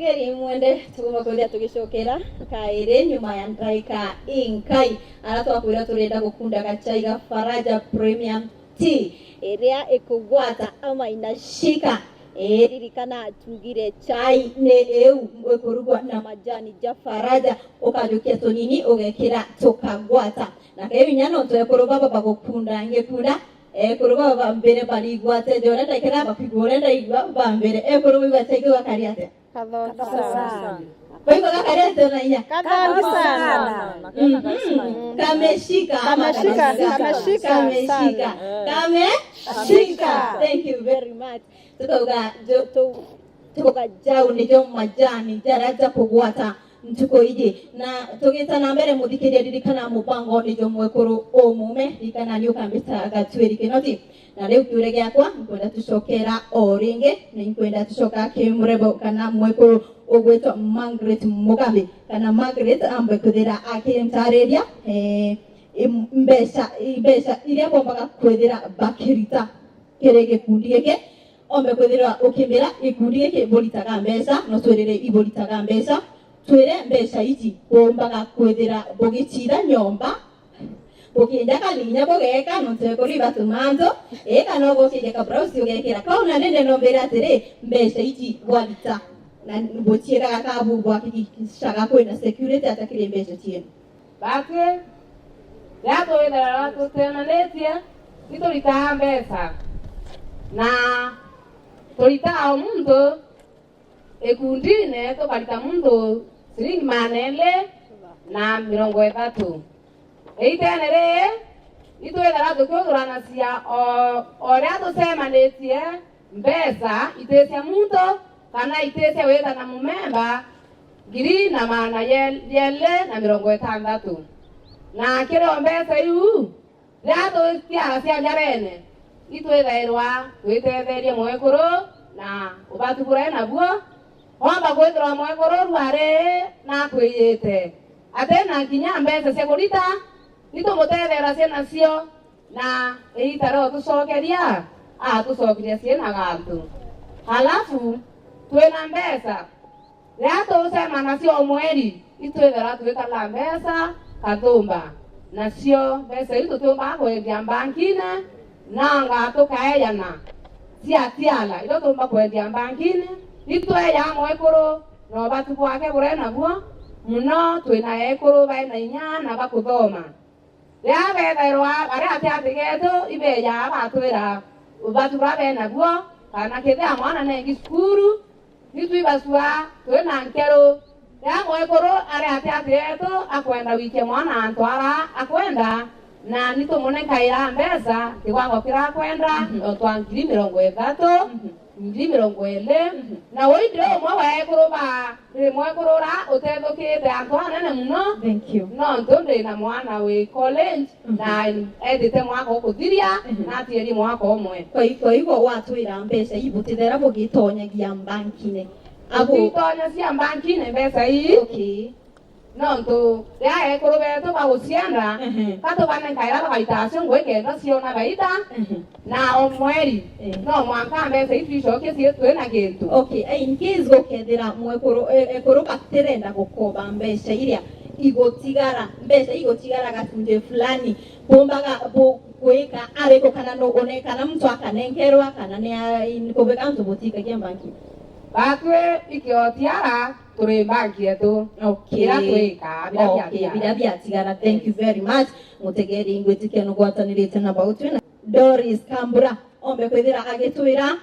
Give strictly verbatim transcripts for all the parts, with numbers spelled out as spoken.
Ngeri mwende, tugomba kwithira tugicokera kairi nyuma ya ndaika inkai, ara twakwira turenda gukunda gachai ga Faraja Premium Tea, iria ikugwata ama inashika. Ii, ririkana tugire chai ni iu ikurugwa na majani ja Faraja, ukajukia tunini ugekira tukagwata. Na keu inya nontu ekuru baba bagukunda ngikunda, ekuru baba ba mbere barigwate ja uria ndekira bakwigua uria ndaigua ba mbere. Ekuru baigua chai keu bakari atia? Kathongi sana. Kwa hivyo kaka leo tena iya. Kathongi sana. Mhm. Kameshika ama Kameshika, kameshika? Kameshika, kameshika sana. Kameshika. Thank you very much. Tukauga jo-, tu-, tukauga jau nijo majani jaria jakugwata ntuku iji. Na tugita na mbere, muthikiria, ririkana mubango nijo mwekuru umume, ririkana ni ukambita Gatwiri Kinoti. Na riu kiuria giakwa, nkwenda tucokera o ringi, na inkwenda tucoka ki murebo kana mwekuru ugwitwa Margaret Mugambi, kana Margaret ambe kwithira akintariria, eh, im-, mbeca, mbeca iria bombaga kwithira bakirita kiri gikundi giki, ombe kwithirwa ukimbira gikundi giki buritaga mbeca, no twirire iburitaga mbeca, twire mbeca iji bumbaga kwithira bugicitha nyomba, bukinja kalinya bugeka, nontu ekuru ibatuma antu, ii, kana ugukiria kabrausi ugekira kau, na nende nombire atiri, mbeca iji bwarita, na buciikaga ka bu-, bwakikishaga kwina security atakiri mbeca cienu? Batwi, riria twithagirwa tutemanite, ni turitaa mbeca, na turitaa o muntu ikundine, tukarita muntu ciringi magana eli na mirongo ithatu. Iitene riri, itwithagirwa tukiuthuranacia o, o riria tucemanitie, mbeca iti cia muntu, kana iti cia witha na mumemba, ngiri na magana ye-, yeli na mirongo itantatu. Na kiri o mbeca iu, riria tutiara cia njarene, itwithairwa twitetherie mwekuru na ubatu buria nabuo. Wamba kwithirwa mwekuru rwari na akwiyite, ati na kinya mbeca cia kurita, ni tumutetheragia nacio, na iita ria utucokeria, atucokeria ciina gantu. Halafu, twina mbeca, riria tucema nacio o mweri, itwithagirwa twitara mbeca kathumba. Nacio mbeca iu tutiumbaga kwendia mbankine, nanga tukaejana cia tiala iria tuumba kwendia mbankine, itweeja mwekuru na ubatu bwake buria nabuo, muno twina ekuru baina inya na bakuthoma. Riria bethairwa bari ati ati geetu, ibeejaa batwira ubatu buria benabuo, kana kethira mwana nengi cukuru, ni twibacua twina nkeru. Riria mwekuru ari ati ati geetu akwenda gwikia mwana antu aria akwenda, na ni tumunenkaira mbeca kiwango kiria akwenda, mhm, o twa ngiri mirongo ithatu, mhm, ngiri mirongo ili. Mhm. Na uu ndi umwe wa ekuru ba, ndi mwekuru uria utethukite antu anene muno. Thank you. Nontu ndi na mwana wi college, mhm, na ethite mwaka ukuthiria, mhm, na atieri mwaka umwe. Kwa hi-, kwa hivyo watwira mbeca ii butithera bugitonyagia mbankine. Abu- Butitonyagia mbankine mbeca ii. Okay. Nontu riria ekuru betu bagucienda, ehe, ka tubanenkaira bagaita acio ngugi kenda ciona baita, ehe, na o mweri, eh, no mwanka mbeca ici icokie cie twina kintu. Okay, eh, in case gukethira mwekuru, eh, ekuru batirenda gukoba mbeca iria igutigara, mbeca igutigara gacunji fulani, bumbaga bu-, gwika ariku, kana no one, kana muntu akanenkerwa, kana ni a-, in-, kubika antu butikagia mbanki? Batwi ikiotiara, turi mbanki yetu. Okay. Ira twika, bira, okay, biatigara. Bira biatigara. Thank you very much. Mutegeri, ngwitikia nugwatanirite na bau twina. Doris Kambura, ombe kwithira agitwira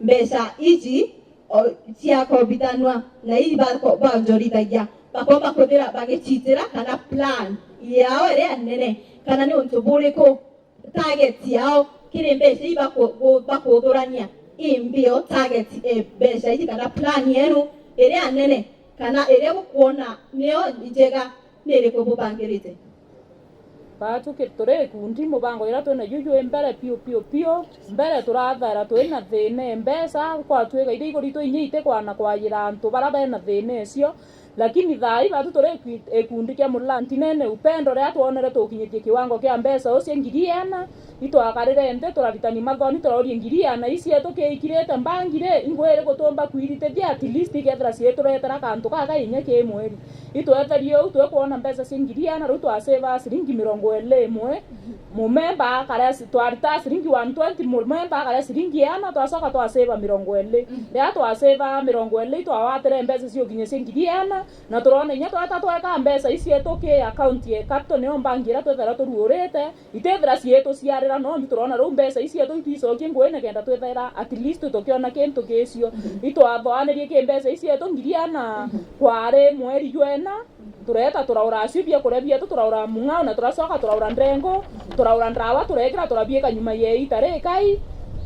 mbeca iji, o, ciakobithanwa na ii bako-, banjorithagia, bakomba kwithira bagicitira kana plan yao iria nene, kana ni untu buriku target yao kiri mbeca ii baku-, gu-, bakuthurania i mbio, target, eh, mbeca iji kana plan yenu iria nene kana iria bukwona niyo njega ni iriku bubangirite? Batu ki-, turi ikundi, mubango iria twina ju jwi mbere piu, piu, piu. Mbere turathaira twina thina e mbeca, kwatwika iria iguritwe inya itikwana kwayira antu baria bena thina icio. Lakini thaa ii batu turi ikwi-, ikundi kia Murula Ntinene Upendo, riria twonere tukinyitie kiwango kia mbeca ucio ngiri iana, itwakarire nthi, turaritani mathoni, turaurie ngiri iana ii cietu kiikirite mbangi ri, ingwiri gutumba kwiritithia, at least ikethira ciituretera kantu gaka inya ki mweri. Itwetherie uu, twikwona mbeca cia ngiri iana, riu twaseva ciringi mirongo iri imwe. Mumemba akaria ci-, twarita ciringi one twenty, mumemba akaria ciringi iana, twacoka twaseva mirongo iri. Riria twaseva mirongo iri, itwawatire mbeca ciukinya cia ngiri iana, na turona inya twata tweka mbeca ii cietu ki account ya capital, niyo mbangi iria twethera turuurite, itethira cietu ciarira, nombi turona riu mbeca ii cietu itwicokie nguine kenda twethera at least tukiona kintu gicio. Itwathoanirie ki mbeca ii cietu ngiri iana kwari mweri jwena, tureta turaura acio biakuria bietu, turaura mung'ao, na turacoka turaura ndrengo, turaura ndawa, turekira, turabiika nyuma ya iita rikai,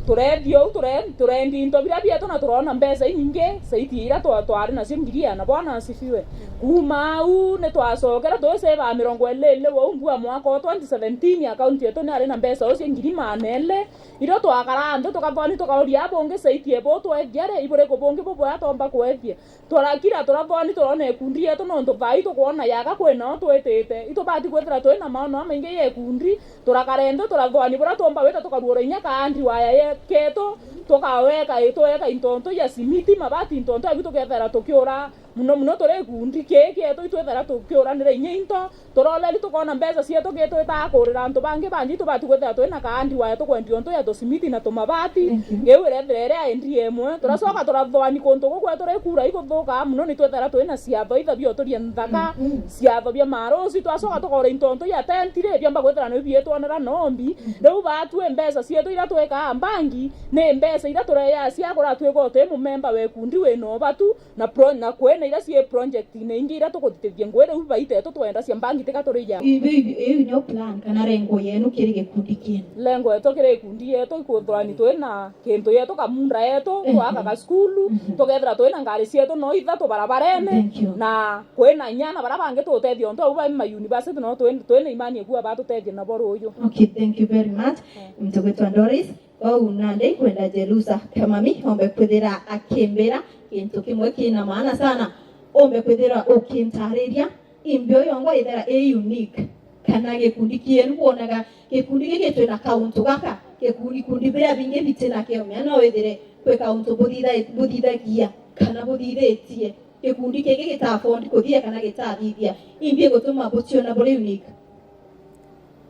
tureethia uu, ture-, turendia into biria bietu, na turona mbeca inyingi zaidi ya iria twa-, twari nacio ngiri iana. Bwana asifiwe. Kuuma au, ni twacokere twiseva mirongo iri iri wou mbua mwaka o twenty seventeen, account yetu ni yari na mbeca uu cia ngiri maana iri, irio twakaraa nthi tukathoni tukauria, abungi zaidi ya buu tweethia ri, iburiku bungi bubwega twomba kweethia? Turakira, turathoni, turona ikundi yetu, nontu thaa ii tukwona yaka kwina o twitite. Itubati kwithira twina maono jamaingi ja ikundi, turakara nthi, turathoni buria twomba gwita, tukaruura inya kaandi waya ye-, ketu, tukaweka, itweka into ntu ya simiti, mabati, into ntu ya biu, tukethira tukiura muno muno turi ikundi kii kietu, itwithira tukiuranira inya into, turoreri tukona mbeca cietu ki twitaa kuurira antu bangi banji, itubati kwithira twina kaandi waya tukwendia untu ya tusimiti na tumabati. Thank you. Iu irethira iri aendi imwe. Turacoka turathwani kuntu gukwe turi kura ikuthukaa muno, ni twithira twina ciatho itha bioturia nthaka, ciatho bia marusi, twacoka tukaura into untu ya tenti ri, biomba kwithira ni biitwonera nombi. Riu batwi mbeca cietu iria twekaa mbangi, ni mbeca iria tureyaa ciagura twika uti mumemba wa ikundi wina ubatu, na pro-, na kwina iria cii project-ine ingi iria tukuthithia ngugi riu baita yetu twenda cia mbangi tiga turi ja. Ibi, ibi, iu nio plan kana rengo yenu kiri gikundi kienu? Rengo yetu kiri gikundi yetu, ikwithirwa ni twina kintu yetu, kamunda yetu, twaka gasukulu, tukethira twina ngari cietu no ithatu barabarene, na kwina inyana baria bangi tutethia untu au bai ma university, no twi-, twina imani ekua batutethia nabo ruuju. Okay, thank you very much. Mtu gwitwa Doris. Kwou nandi nkwenda Jerusa Kamami ombe kwithira akimbira kintu kimwe kina maana sana, ombe kwithira ukintariria imbi uyu yongwa ithira i unique, kana gikundi kienu kwonaga gikundi giki twina kauntu gaka, gikundi, kundi biria bingi bitina kio, mea no withire kwi kauntu buthitha-, buthithagia kana buthithitie, gikundi kingi gita afford kuthithia kana gitathithia, imbi gutuma buciona buri unique?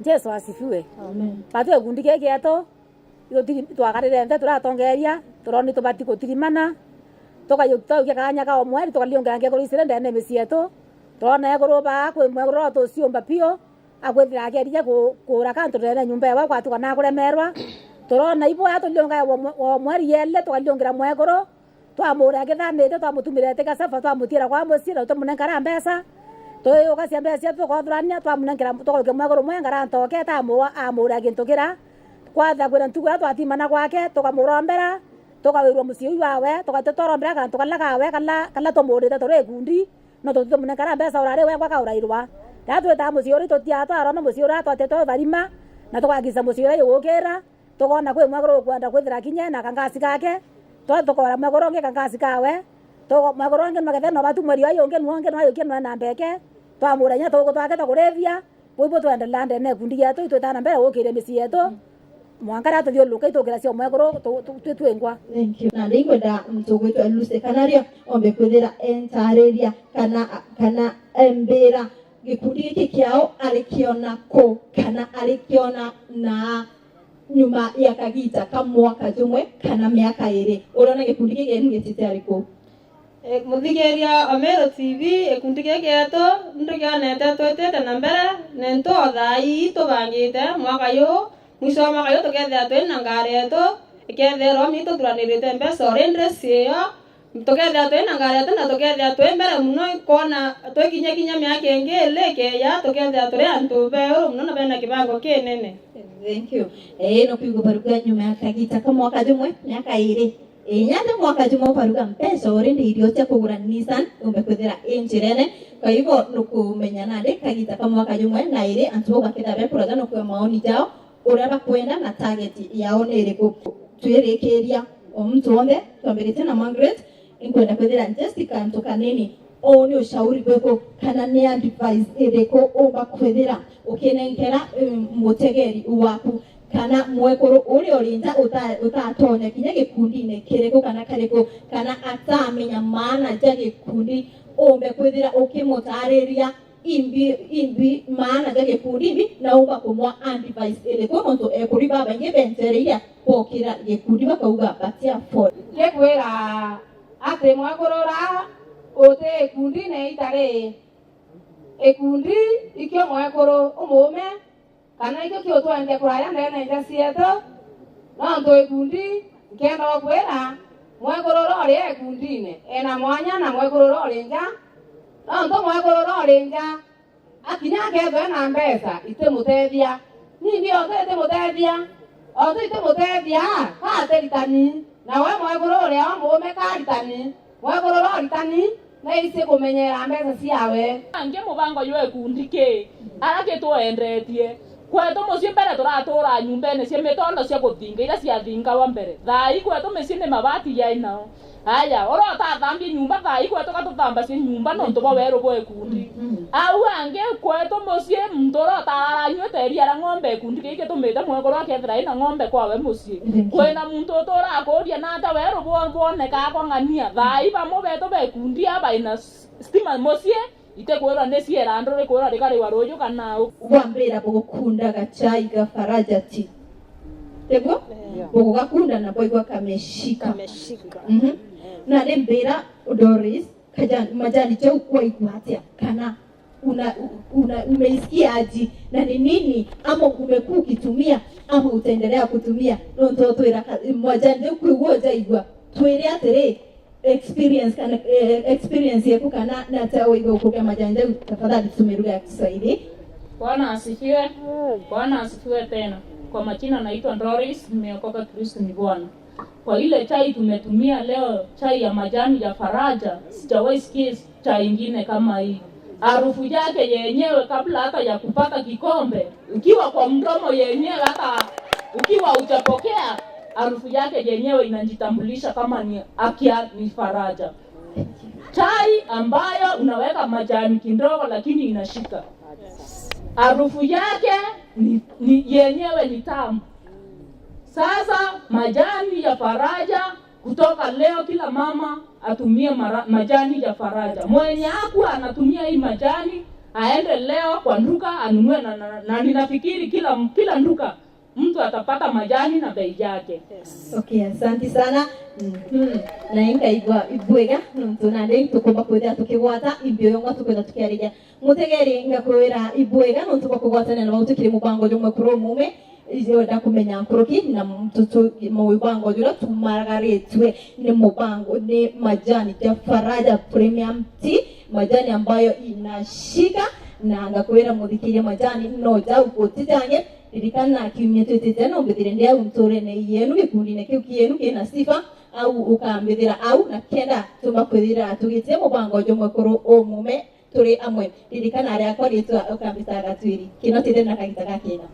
Jesu asifiwe. Amen. Batu gikundi giki gietu Itutiri-, twakarire nthi turatongeeria, turoni tubati gutirimana, tukayu-, twaukia kaanya ka o mweri, tukariongera ngeekuru iciri ndeene ya micii yetu. Turona ekuru baa kwi mwekuru utuciumba piu, akwithira akeerija ku-, kuura kantu ndeene ya nyumba ewe, gwatuka na kuremeerwa. Turona ibo aa turiongaya o mwe-, o mweri yeeli, tukariongera mwekuru, twamuuria akithanite, twamutumira iti gacafa, twamutiira kwa mucii, na tutimunenkara mbeca. Tuyukacia mbeca cietu, tukothurania, twamunenkera, tukaukia mwekuru mwe ngara ntoke, tamuua, amuuria gintu kira. Kwatha kwina ntuku iria twatimana gwake, tukamurombera, tukawirua mucii uu wawe, tugatwita twarombera kantu kala kawe, kala, kala tumuurite turi ikundi, no tutitumunenkara mbeca urari wengwa kaurairwa. Riria twitaa mucii uri, tutiaa twaromba mucii uria twatite utharima, na tukagica mucii uria igukiira, tukoona kwi mwekuru ukwenda kwithira kinya ena kangasi gake, twa tukoora mwekuru ungi kangasi kawe, tuko-, mwekuru ungi nwakethira no batu mweri uyu ungi nwo ungi nwajukia nwe na mbeke, twamuuria inya tuuku twake twa kurithia, Buu ibo twendelea ndeene ya ikundi yetu, itwitaga na mbere gukiria micii yetu, mwanka riria tuthiururuka itukira cia mwekuru tu-, tu-, twi twingwa. Thank you. Na ni ngwenda muntu ugwitwa Lucy Kanario ombe kwithira entariria kana, kana embira gikundi giki kiao arikiona ku, kana arikiona na nyuma ya kagita ka mwaka jumwe kana miaka iri. Uriona gikundi giki ni gitite ariku? E, muthikiria wa Meru T V, gikundi giki gietu ntukionete twitite na mbere, ni ntu o thaa ii tubangite mwaka yu, mwisho wa mwaka yu tukethira twi na ngari yetu, ikethirwa mi tuthuranirite mbeca already cio, tukethira twi na ngari yetu na tukethira twi mbere muno, kwona twikinya kinya miaka ingi ili ikeeja, tukethira turi antu beuru muno na bena kibango kinene. Thank you. Ii, no kwigua baruga nyuma ya kagita ka mwaka jumwe, miaka iri. Inya nthi mwaka jumwe ukaruga mbeca already irio cia kugura Nissan, umbe kwithira i njirene. Kwa hivyo, nukumenya nandi kagita ka mwaka jumwe na iri, antu bau bakethira bekuraja na kuea maoni jao, uria bakwenda na target yao ni iriku. Twirikiria, o muntu wonthe, twambiritie na Margaret, inkwenda kwithira just kantu kanini, Uu ni ushauri bwiku kana ni advice iriku umba kwithira ukinenkera, um, mutegeri waku kana mwekuru uria uri nja uta-, utatonya kinya gikundine kiriku kana kariku, kana atamenya maana ja gikundi, umbe kwithira ukimutariria imbi, imbi maana ja gikundi imbi, na umba kumwa advice iriku, nontu ekuri babaingi bentereire bokira gikundi bakauga batia afford. Ngikwira ati mwekuru ura uti ikundine itari ikundi, ikio mwekuru umuume, kana ikio kiutwendia kuraya ndene nja cietu, nontu ikundi, nkenda ukwira, mwekuru ura uri ikundine ena mwanya na mwekuru ura uri nja, nontu mwekuru ura uri nja akinya akethwe na mbeca itimutethia. Nimbi ontu itimutethia? Ontu itimutethia, ka atiritani, na we mwekuru uria umuume ka aritani, mwekuru uria uritani, naisi kumenyera mbeca ciawe. Angi mubango jwa ikundi ki, ara gitwendetie. Kwetu mucii mbere turaturaa nyumbene cia mitondo cia kuthinga, iria ciathingawa mbere. Thaa ii kwetu micii ni mabati jainao. Aya, uria utathambie nyumba thaa ii kwetu ka tuthambacie nyumba nontu bwa weru bwa ikundi. Mm. Au angi kwetu mucii muntu uria utarara anyuite iria ria ng'ombe ikundi kii gitumite mwekuru akethira ina ng'ombe kwawe mucii. Thank you. Kwina muntu uturakuria nata weru bwo-, bwonekaa kwa ng'ania. Thaa ii bamwe betu ba ikundi aba ina s-, stima mucii, itikwirwa ni ciera andu rikwirwa rikariwa ruju kana u. Bwambira bugukunda gachai ga Faraja ti. Tiguo? Yeah. Bugugakunda na bwaigua kameshika. Kameshika. Mhm. Na ni mbira Doris, kaja-, majani jau kwaigua atia? Kana una, una, umeisikia aje? Na ni nini ama umekuwa ukitumia ama utaendelea kutumia? Nontu twira ka-, majani jau kwigua ujaigua. Twire atiri, experience kana, eh, experience yeku kana na hata wewe ukupia majani jau, tafadhali tumia lugha ya Kiswahili. Bwana asifiwe. Bwana asifiwe tena. Kwa majina naitwa Doris, nimeokoka, Kristo ni Bwana. Kwa ile chai tumetumia leo, chai ya majani ya Faraja, sijawahi sikia chai ingine kama hii. Harufu yake yenyewe kabla hata ya kupaka kikombe, ukiwa kwa mdomo yenyewe, hata ukiwa hujapokea, harufu yake yenyewe inajitambulisha kama ni akia, ni Faraja. Chai ambayo unaweka majani kidogo lakini inashika. Harufu yake ni, ni yenyewe ni tamu. Sasa majani ya Faraja, kutoka leo kila mama atumie mara-, majani ya Faraja. Mwenye hakuwa anatumia hii majani, aende leo kwa duka anunue na, na, na ninafikiri kila, kila duka mtu atapata majani na bei yake. Okay, asante sana. Mhm. Na inga igwa ibwega, nontu nandi tukumba kwithira tukigwata, imbi uyo ngwa tukwenda tukiariria. Mutegeri, ngakwira ibwega nontu bwa kugwatanira na bau tukiri mubango jumwe kuri umume. Ije wenda kumenya nkuruki na mtutu mubango juria tumagaritwe ni mubango ni majani ja Faraja Premium Tea, majani ambayo inashika, na ngakwira muthikiria majani no jau guti jangi. Ririkana kiumia twitite no mbithire ndi au nturene yenu gikundine kiu kienu kina sifa, au ukambithira au na kenda tumba kwithira tugitie mubango jumwe kuru umume. Turi amwe. Ririkana aria akwa ritwa ukambitaga twiri. Kino tithire na kagita gakina.